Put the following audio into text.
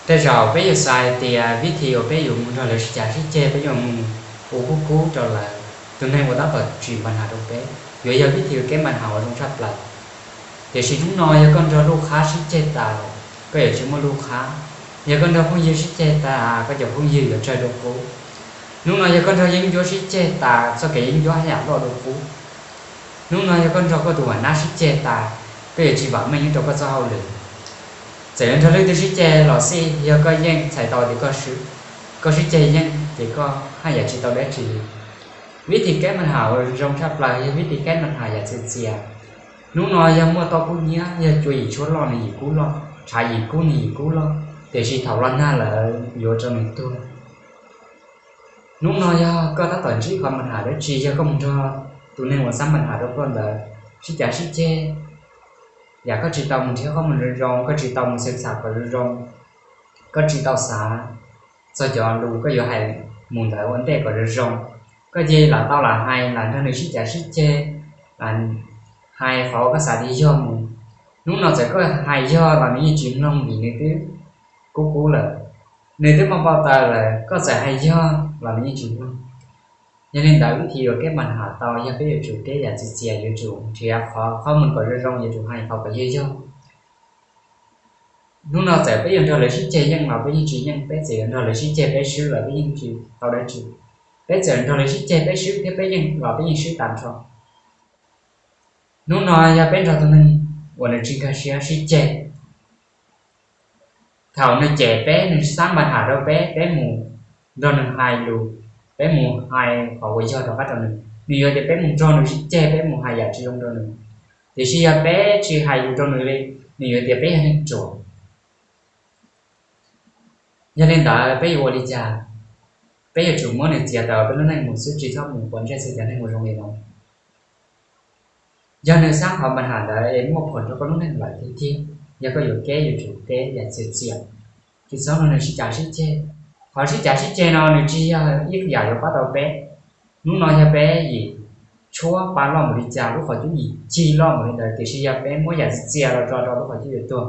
Tej zaum peb yuav xav hais tias vib thim uas peb yuav mus nrog lawv sib cav sib ceg, peb yuav mus ua kub kub rau lawv, tus neeg uas tab tom tsim npa nham rau peb, yuav yog vib thim uas kev npa nham uas zoo tshaj plaws. Tiam sis hnub no yog koj nrog lub qhab sib ceg tas, koj yuav tsis muaj lub qhab. Yog koj nrog phooj ywg sib ceg tas, koj cov phooj ywg yuav tsawg dua qub. Hnub no yog koj nrog yeeb ncuab sib ceg tas, txoj kev yeeb ncuab haj yam loj dua qub. Hnub no yog koj nrog koj tus uas nab sib ceg tas, koj yuav tsis vam meej nyob rau koj txoj hauj lwm. Txawm yuav nrog leej twg sib ceg los xij, yog koj yeej txhais tau tias koj swb, koj sib ceg yeej ces koj haj yam tsis tau dab tsi li. Vib thim kev npa nham uas zoo tshaj plaws yog vib thim kev npa nham yam txias txias. Hnub no yog muaj toj kub hnyiab, yog cua yim tshuab loj nws yim kub loj, tshav yim kub nws yim kub loj, tiam sis thaum los nag lawm yuav rau nws tuag. Hnub no yog koj tab tom ntsib qhov npa nham dab tsi, yog koj mus nrog tus neeg uas xab npa nham rau koj ntawd sib cav sib ceg, yam koj tsis tau mus nrhiav qhov mus zoo zoo, koj tsis tau mus xeev xam kom zoo zoo, koj tsis tau xav txog cov lus koj yuav hais mus ntawd ua ntej kom zoo zoo, koj cia li lam tau lam hais, lam nrog nws sib cav sib ceg, lam hais qhov koj xav tias yog mus. Hnub no txawm koj hais yog los nws yeej tsis mloog vim nws twb kub kub lawm, nws twb mob npau taws lawm, koj txawm hais yog los nws yeej tsis mloog. Yog li ntawd vib thim uas kev npa nham tau yog peb yuav tsum kev yam txias txias, yuav tsum nrhiav qhov qhov mus kom zoo zoo, yuav tsum hais qhov kom yog yog. Hnub no txawm peb yuav nrog lawv sib ceg yeej los peb yeej tsis yeej, peb txawm yuav nrog lawv sib ceg peb swb los peb yeej tsis tau dab tsi. Peb txawm nrog lawv sib ceg peb swb thiab peb yeej los peb yeej swb tag nrho. Hnub no yog peb nrog tus neeg uas nws tsis nkag siab sib ceg, thaum nws cem peb, nws xab npa nham rau peb, peb mus nrog nws hais lus, peb mus hais qhov uas yog rov qab rau nws, nws yuav tias peb mus nrog nws sib ceg, peb mus hais yam tsis zoo rau nws. Tiam sis yog peb tsis hais lus rau nws li, nws yuav tias peb yog neeg ruam. Yog li ntawd peb yuav ua li cas? Peb yuav tsum muab nws txiav tawm peb lub neej mus xwb, tsis txhob mus quav ntsej xwb cov neeg uas zoo li no. Yog nws xab qhov npa nham ntawd es muaj phom rau koj lub neej lawm tiag tiag, yog koj yuav kev yuav tsum kev yam txias txias, tsis txhob nrog nws sib cav sib ceg. Qhov sib cav sib ceg no nws tsis yog ib yam yuav pab tau peb. Hnub no yog peb yim tshuab pa loj npaum li cas, lub qhov cub yim cig loj npaum li ntawd, tiam sis yog peb muab yam txias txias los tso rau lub qhov cub yuav tuag.